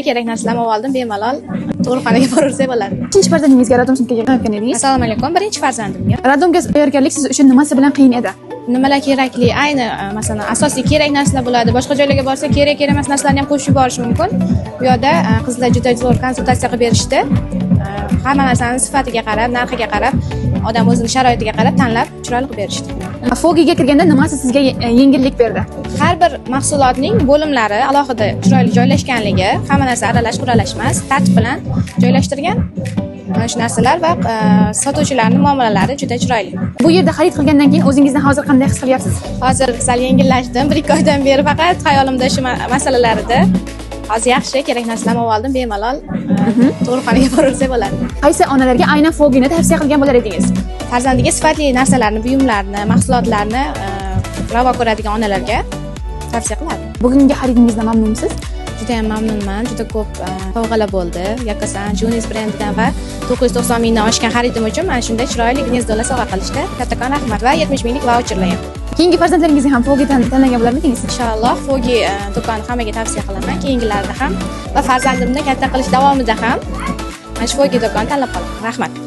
Kerak narsalarni olib oldim, bemalol tug'ruqxonaga boraversak bo'ladi. Ikkinchi farzandingizga роддом sumka yig'ayotgan edingiz. Assalomu alaykum. Birinchi farzandimga. Роддом ga tayyorgarlik siz uchun nimasi bilan qiyin edi? Nimalar kerakli, ayni masalan, asosiy kerak narsalar bo'ladi. Boshqa joylarga borsa, kerak, kerak emas narsalarni ham qo'shib yuborish mumkin. Bu yoqda qizlar juda zo'r konsultatsiya qilib berishdi. Hamma narsani sifatiga qarab, narxiga qarab, odam o'zini sharoitiga qarab tanlab, chiroyli qilib berishdi. Fogiga kirganda nimasi sizga yengillik berdi? Har bir mahsulotning bo'limlari alohida chiroyli joylashganligi, hamma narsa aralash quralash emas, tartib bilan joylashtirgan mana shu narsalar va sotuvchilarning muomalalari juda chiroyli. Bu yerda xarid qilgandan keyin o'zingizni hozir qanday his qilyapsiz? Hozir sal yengillashdim. 1-2 oydan beri faqat xayolimda shu masalalar edi. Hozir yaxshi, kerak narsalarni olib oldim, bemalol tug'ruqxonaga boraversak bo'ladi. Qaysi onalarga aynan Fogini tavsiya qilgan bo'lar edingiz? Farzandiga sifatli narsalarni, buyumlarni, mahsulotlarni ravo ko'radigan onalarga tavsiya qilardim. Bugungi xaridingizdan mamnunmisiz? Juda ham mamnunman, juda ko'p sovg'alar bo'ldi. Yakosan, Junis brendidan va 990 mingdan oshgan xaridim uchun mana shunday chiroyli гнездо lar sovg'a qilishdi. Kattakon rahmat va 70 minglik vaucherlar ham. Keyingi farzandlaringizga ham Fogi tanlagan bo'larmidingiz? Inshaalloh, Fogi do'koni hammaga tavsiya qilaman, keyingilarida ham va farzandimni katta qilish davomida ham mana shu Fogi do'koni tanlab qolaman. Rahmat.